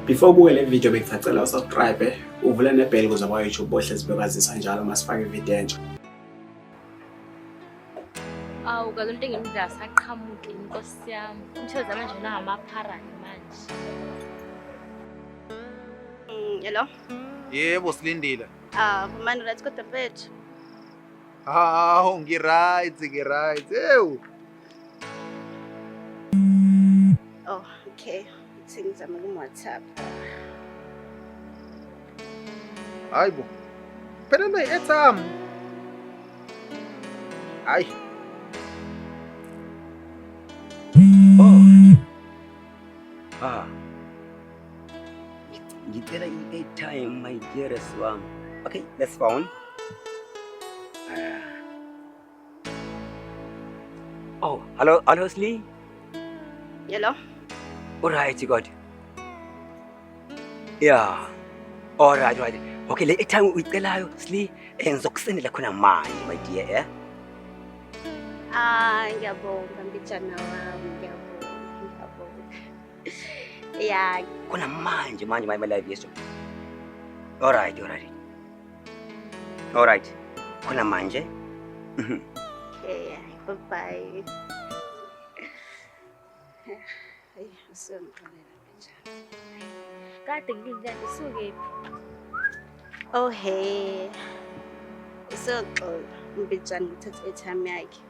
Before ubuke le video bengisacela usubscribe, uvule nebell ukuze kwa-YouTube bohlezi bekwazisa njalo uma sifaka ivideo entsha. Awu kaze into engimdla saqhamuke inkosi yami. Umthezi manje nangamaphara manje. Hello. Yebo silindile. Ah, vumani right kodwa mfethu. Hawu ngi-right ngi-right. Ewu. Oh, okay. Ithi ngizama kum-WhatsApp. Hayi bo. Phelelwe i-airtime. Hayi. Oh. Ah. Ngicela i-airtime my dearest wami. Okay, let's phone. Ah. Oh, hello, hello Sli. Hello. All right, God. Yeah. All right, right. Okay, le airtime uyicelayo Sli, ngizokusendela khona manje my dear, eh? Ah, ngiyabonga mbijana wami, ngiyabonga, ngiyabonga. Yeah, Khona manje manje my life yeso. All right, all right. All right. Khona manje. Okay. Bye bye. Hayi, usengixolela mbijana. Kade ngilindile kanti usuke phi? Oh hey. Usoxola umbijana ngithathe airtime yakhe.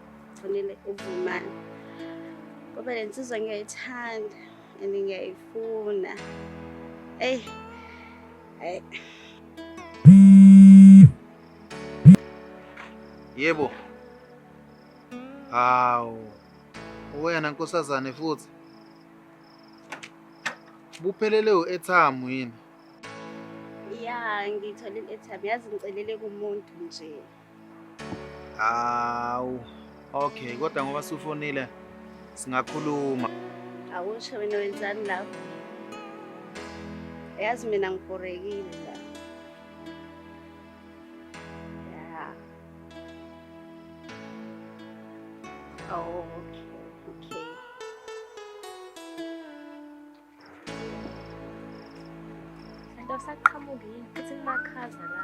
Fonele uvumani. Ngoba le nsizwa ngiyayithanda and ngiyayifuna. Ey. Hayi. Yebo. Hawu. Wena nkosazane futhi. Buphelele u-airtime yini? Ya, ngiyitholile i-airtime. Yazi ngicelele kumuntu nje. Hawu. Okay, kodwa ngoba sufonile singakhuluma. Awusho wena wenzani lapho? Yazi mina ngibhorekile la. Ya. Oh, okay, okay. Kanti awusaqhamuki yini futhi kumakhaza la.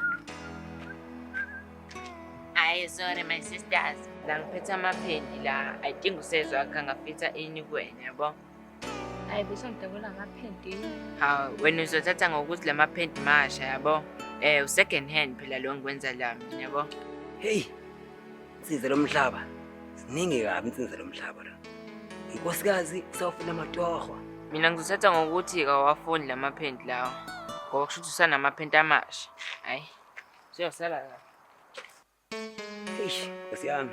Hayi, sorry my sisters. La ngiphethe amaphenti la. I think usezwa akhe angafitha ini kuwena yabo. Hayi busongidabula amaphenti. Hawu, wena uzothatha ngokuthi la maphenti masha yabo. U-second hand phela lo ngikwenza la mina yabo. Hey. Insiza lomhlaba. Siningi kabi insiza lomhlaba la. Inkosikazi usawufuna amatohwa. Mina ngizothatha ngokuthi kawafuni la maphenti lawo. Ngoba kusho ukuthi usanamaphenti amasha. Hayi. Siyosala la. Eish, Nkosi yami.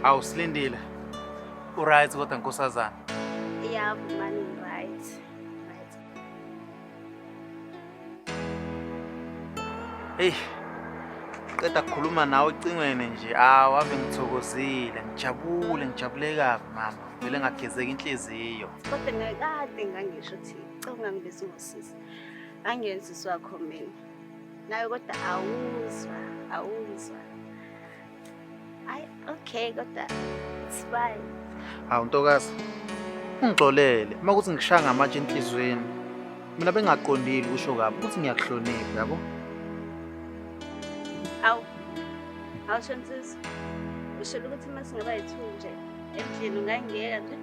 Hawu silindile. Uright kodwa nkosazana. Ya, vumani right. Right. Hey. Qeda kukhuluma nawe ecingweni nje. Awu ave ngithokozile, ngijabule, ngijabule kabi mama. Vele ngagezeka inhliziyo. Kodwa ngakade ngangisho ukuthi cela ungangibizi ngosisi. Angiyenzisi wakho mina. Nawe kodwa awuzwa, awuzwa. Ay, okay kodwa it's fine. Hawu ntokazi. Ungixolele uma kuthi ngishaya ngamatshe enhlizweni. Mina bengaqondile ukusho kabi ukuthi ngiyakuhlonipha yabo. Awu. Awusho nsizwa. Ushela ukuthi uma singaba yi-two nje endlini ungangiyeka nje.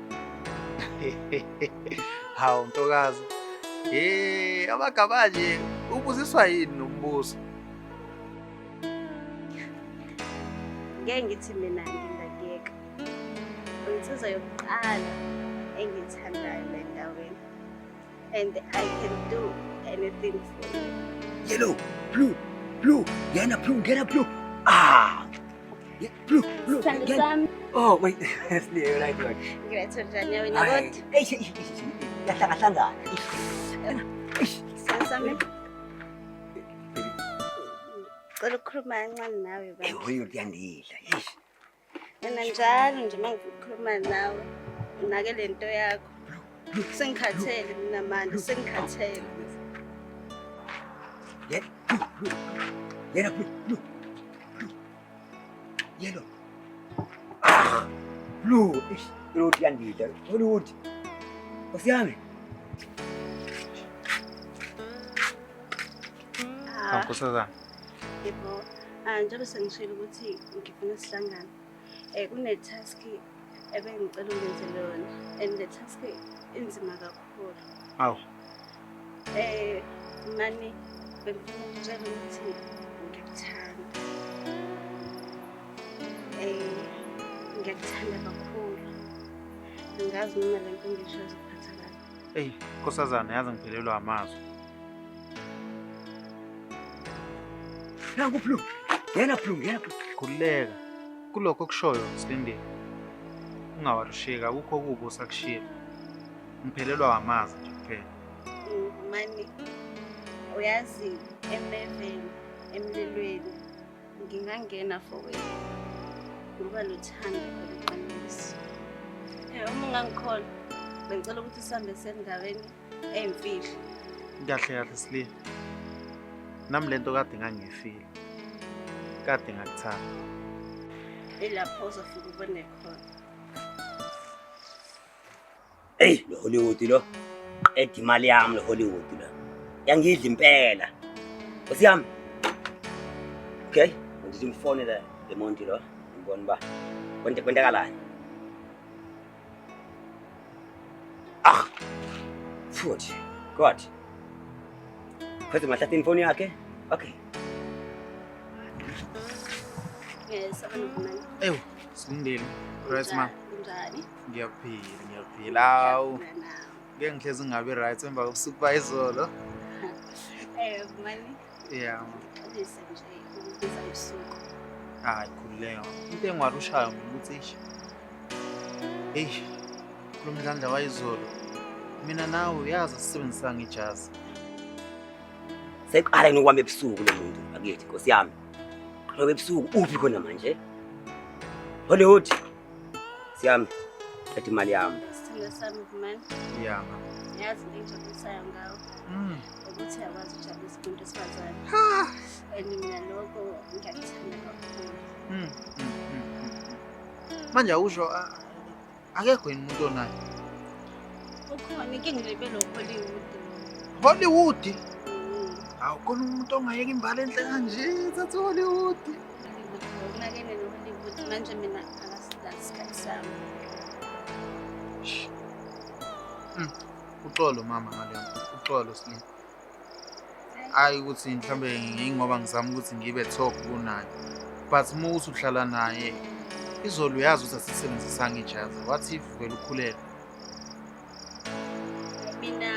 Hawu ntokazi. Hey, amagama nje ubuziswa yini nombuso? Ngeke ngithi mina ngingakuyeka. Insizwa yokuqala engiyithandayo la endaweni. And I can do anything for you. Yellow, blue, blue, ngena blue, ngena blue. Ah. Yeah, blue, blue. Sithando ngena. sami, Oh, wait. Sli, right, right. ngirethe njani wena Hayi. kodwa? Eish, eish, eish, yahlangahlangana. Eish. Sithando sami. Cela ukukhuluma kancane nawe Eh, baba. hoyo kuyandidla. Eish. Mina njalo nje uma ngikhuluma nawe unake le nto yakho. Sengikhathele mina manje, sengikhathele. Yeah, blue, blue. Ngena blue, blue, blue. Yellow. Ah, blue. Eish. Hollywood yandida. Hollywood. Nkosi yami. Ah, Nkosazana. Yebo. Ah, njengoba sengishilo ukuthi ngifuna sihlangane. Kune task ebengicela ungenzele yona and le task inzima kakhulu. Awu. Mani bengifuna ukutshela ukuthi ngiyakuthanda. Ngiyakuthanda kakhulu. Angazi noma le nto ngisho izokuphatha kabi. Eyi, nkosazana yazi ngiphelelwa amazwi. Nangu Blue. Ngena Blue, ngena Blue. Khululeka. Kulokho okushoyo Silindile. Ungawarusheki akukho kubi osakushiya. Ngiphelelwa amazwi nje kuphela. Mani uyazi emeveni emlilweni ngingangena for wena ngoba luthando oluqiniso. Uma ungangikholwa bengicela ukuthi sihambe sendaweni eyimfihlo. Kahle kahle Silindile. Nami lento kade ngangiyifile. Kade ngakuthanda. Ilapho uzofika ubone khona. Eyi, lo Hollywood lo. Qeda imali yami lo Hollywood lo. Yangidla impela. Nkosi yami. Okay, ngithi ngifonele le muntu lo, ngibone uba kwenzakalani. Ah. Futhi, God. Phethe mahlathi ifoni yakhe. Okay. Yes, abantwana. Ewu, Silindile. Right ma. Njani? Ngiyaphila, ngiyaphila. Awu. Ngeke ngihlezi ngingabi right emva kobusuku bayizolo. Mani. Yeah. Xolise nje ukubiza ebusuku. Hayi, khululeka. Into engiwarushayo mina ukuthi eish. Eish. Kulo mdlandla wayizolo. Mina nawe uyazi asisebenzisanga ijazi. Seqala nokwami ebusuku lo muntu akithi Nkosi yami. Qala ebusuku uphi khona manje? Hollywood. Siyami. Qeda imali yami. Sithando sami Vumani. Yeah. Ma. Yazi into engijabulisayo ngawe ukuthi uyakwazi ukujabulisa umuntu wesifazane. And mina lokho ngiyakuthanda kakhulu. Manje awusho akekho yini umuntu onayo? Ukhona inkinga nje lo Hollywood lo. Hollywood? Awu khona umuntu ongayeka imbali enhle kanje, thatha Hollywood. Hollywood lo, unakene no Hollywood manje mina akasidlali isikhathi sami. Uxolo mama ngaleyo nto. Uxolo Silindile. Hayi ukuthi mhlambe ngingoba ngizama ukuthi ngibe top kunaye. But uma uthi uhlala naye izolo uyazi ukuthi asisebenzisanga ijazi. What if vele ukhulelwe? Mina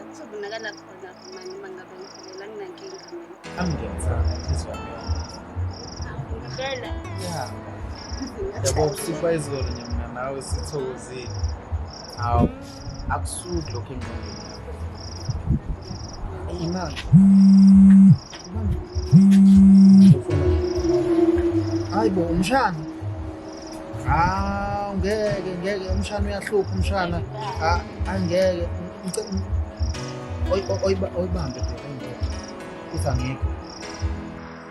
kuzobonakala khona Vumani uma ngabe ngikhulelwe anginankinga mina. Angiyathanda inhliziyo yami yonke. Ngempela. Yeah. Yabo ubusuku bayizolo nje mina nawe sithokozile. Hawu, akusuki lokho engqondweni yakho. Imali. Hayi bo, umshana. Ah, ngeke ngeke umshana uyahlupha umshana. Ah, angeke. Oyibambe phela ingeke. Uthi angekho.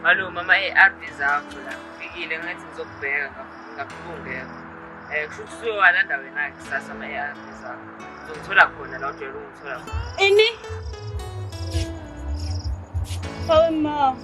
Malume, ama-ARV zakho la. Ngifikile ngathi ngizokubheka ngafika ungekho. Kusho ukuthi usuyowalanda wena-ke kusasa ama-ARV zakho. Uzongithola khona la ujwayele ukungithola khona. Ini? Hawe ma.